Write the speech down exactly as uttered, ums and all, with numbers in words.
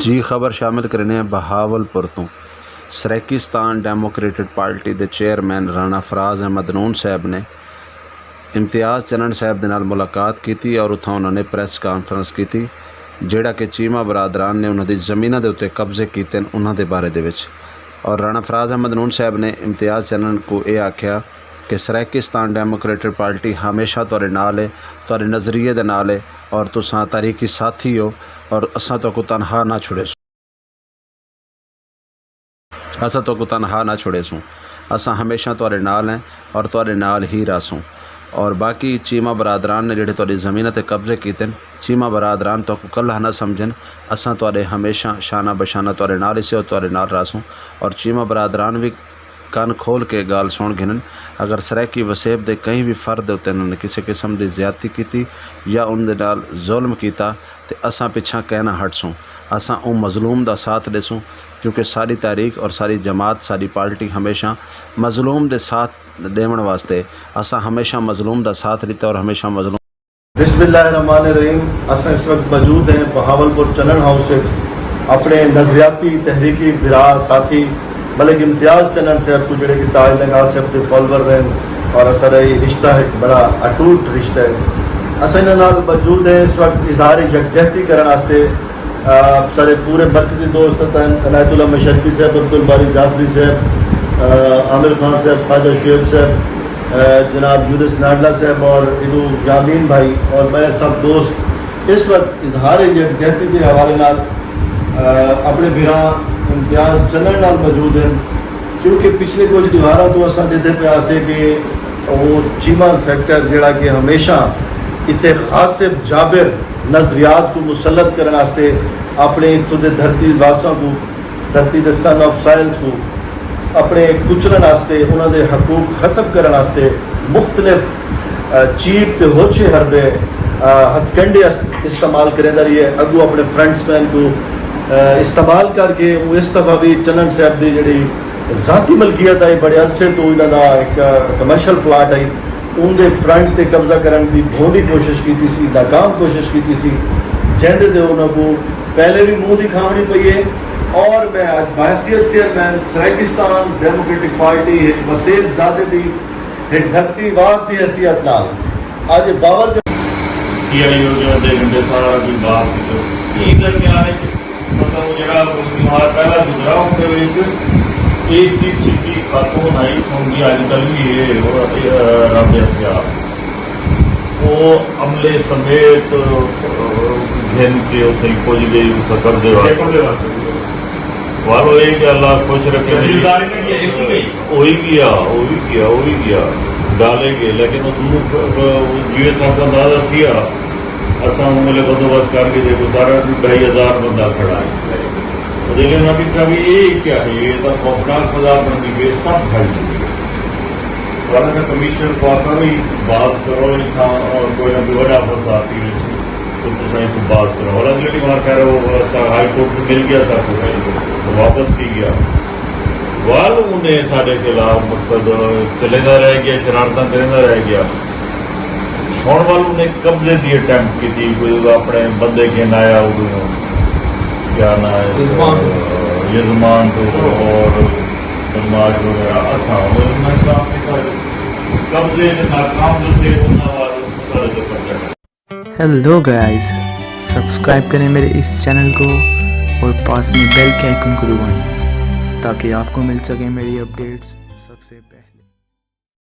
جی خبر شامل کرینے ہیں بہاول پور توں۔ سرائیکستان ڈیموکریٹک پارٹی دے چیئرمین رانا فراز احمد نون صاحب نے امتیاز چنن صاحب دے نال ملاقات کیتی اور اتھاں انہاں نے پریس کانفرنس کیتی، جیڑھا کہ چیمہ برادران نے انہاں دی زمیناں دے اتے قبضے کیتے ہن، انہاں دے بارے دے وچ۔ اور رانا فراز احمد نون صاحب نے امتیاز چنن کوں اے آکھیا کہ سرائیکستان ڈیموکریٹک پارٹی ہمیشہ تہاݙے نال ہے، تہاݙے نظریے دے نال ہے، اور تساں تاریخی ساتھی ہو، اور اساں تہاکوں تنہا نہ چھڑیسوں۔ اساں تہاکوں تنہا نہ چھڑیسوں۔ اساں ہمیشہ تہاݙے نال ہیں اور تہاݙے نال ہی رہسوں۔ اور باقی چیمہ برادران نے جیڑھے تہاݙی زمیناں تے قبضے کیتے ہن، چیمہ برادران تہاکوں کلہا نہ سمجھن۔ اساں تہاݙے ہمیشہ شانہ بشانہ تہاݙے نال ہیسے اور تہاݙے نال رہسوں۔ اور چیمہ برادران وی کن کھول کے ڳالھ سݨ گھنن۔ اگر سرائیکی وسیب دے کہیں وی فرد دے اتے انہاں نے کسے قسم دی زیادتی کیتی یا ان دے نال ظلم کیتا، تے اساں پچھاں کائناں ہٹسوں۔ اساں اوں مظلوم دا ساتھ ݙیسوں، کیونکہ ساݙی تحریک اور ساݙی جماعت، ساݙی پارٹی ہمیشہ مظلوم دے ساتھ ݙیوݨ واسطے، اساں ہمیشہ مظلوم دا ساتھ ݙتا اور ہمیشہ مظلوم۔ بسم اللہ الرحمن الرحیم۔ اساں اس وقت موجود ہیں بہاول پور چنن ہاؤس وچ، اپݨے نظریاتی تحریکی بھرا ساتھی ملک امتیاز چنن صاحب کوں، جیڑھے کہ تاج نگاہ صاحب دے فالوور ہن اور اساݙا یہ رشتہ ہے، بڑا اٹوٹ رشتہ ہے۔ اساں انہاں نال موجود ہیں اس وقت اظہار یکجہتی کرݨ واسطے۔ آ، سارے پورے مرکزی دوست ہن، عنایت اللہ مشرقی صاحب، عبدالباری جعفری صاحب، آ، عامر خان صاحب، خواجہ شعیب صاحب، آ، جناب یونس ناڈلا صاحب اور ادو یامین بھائی اور میں سب دوست اس وقت اظہار یکجہتی دے حوالے نال، آ، اپݨے بھرا امتیاز چنن نال موجود ہیں، کیونکہ پچھلے کچھ ݙیہاڑاں توں اساں ݙیہدے پئے ہاسے کہ او چیمہ فیکٹر جیڑھا کہ ہمیشہ اتھے غاصب جابر نظریات کوں مسلط کرݨ واسطے اپݨے اتھوں دے دھرتی واساں کوں، دھرتی دے سن آف سوائلز کوں اپݨے کچلݨ واسطے، انہاں دے حقوق غصب کرݨ واسطے مختلف، آ، چیپ تے ہوچے حربے، آ، ہتھ کنڈے است-، استعمال کریندا رہیا ہے۔ اڳوں اپݨے فرنٹس مین کوں، آ، استعمال کر کے اوں اس دفعہ وی چنن صاحب دی جیڑھی ذاتی ملکیت ہئی، بڑے عرصے توں انہاں دا ہک کمرشل پلاٹ ہئی، اوندے فرنٹ تے قبضہ کرݨ دی بھونڈی کوشش کیتی سی، ناکام کوشش کیتی سی، جیندے تے انہاں کوں پہلے وی منہ دکھاوݨی پئی ہے۔ اور میں اڄ بحیثیت چیئرمین سرائیکستان ڈیموکریٹک پارٹی ہک وسیب زادے دی، ہک دھرتی واس دی حیثیت نال اڄ باور کر پی آئی او دے اڳے گھنٹے سارا کجھ بات کیتے۔ ایں درمیان وچ مطلب جیڑھا بیمار پہلا گزرا، اوندے وچ اے سی سٹی خاتون آئی، اوندی اڄ کل وی ہے، او، اے، رب یاسیار۔ او عملے سمیت، اے، گھن کے اتھے پڄ ڳئی، اتھے قبضے واسطے۔ قبضے واسطے۔ والو اے کہ اللہ خوش رکھے۔ جاگیرداری نے کیا ایک ہی گئی۔ ہوئی گیا، ہوئی گیا، ہوئی گیا۔ ڈالے گئے، لیکن او دور، او جیویں ساکوں اندازہ تھیا، اساں اوں ویلے بندوبست کر کے جیکو سارا ڈھائی ہزار بندہ کھڑا ہے۔ او جیلے میں ݙٹھا وی اے کیا ہے، اے تاں خوفناک فضا بݨدی پئی، سب بھائی سی۔ اور اساں کمشنر کوں آکھا وی باز کرو، اتھاں کوئی نہ کوئی وݙا فساد تھی ویسی، تو تساں ایکوں باز کرو۔ اور اڳلے ݙینہہ خیر او اساں ہائی کورٹ توں مل ڳیا، ساکوں واپس تھی ڳیا۔ ول انہیں ساڈے خلاف مقصد چلیندا رہ گیا، شرارتاں کریندا رہ گیا۔ ہݨ ول انہیں قبضے دی اٹیمپٹ کیتی، کوئی اپݨے بندے گھن آیا، اوں کیا ناں ہے، یزمان۔ یزمان تو اور بدمعاش وغیرہ، اساں ہݨ انہاں خلاف قبضے دے ناکام جو تھے، انہاں وال سارے دے پرچہ۔ ہیلو گائز، سبسکرائب کریں میرے اس چینل کو اور پاس میں بیل کے آئیکن کو دبائیں تاکہ آپ کو مل سکیں میری اپڈیٹس سب سے پہلے۔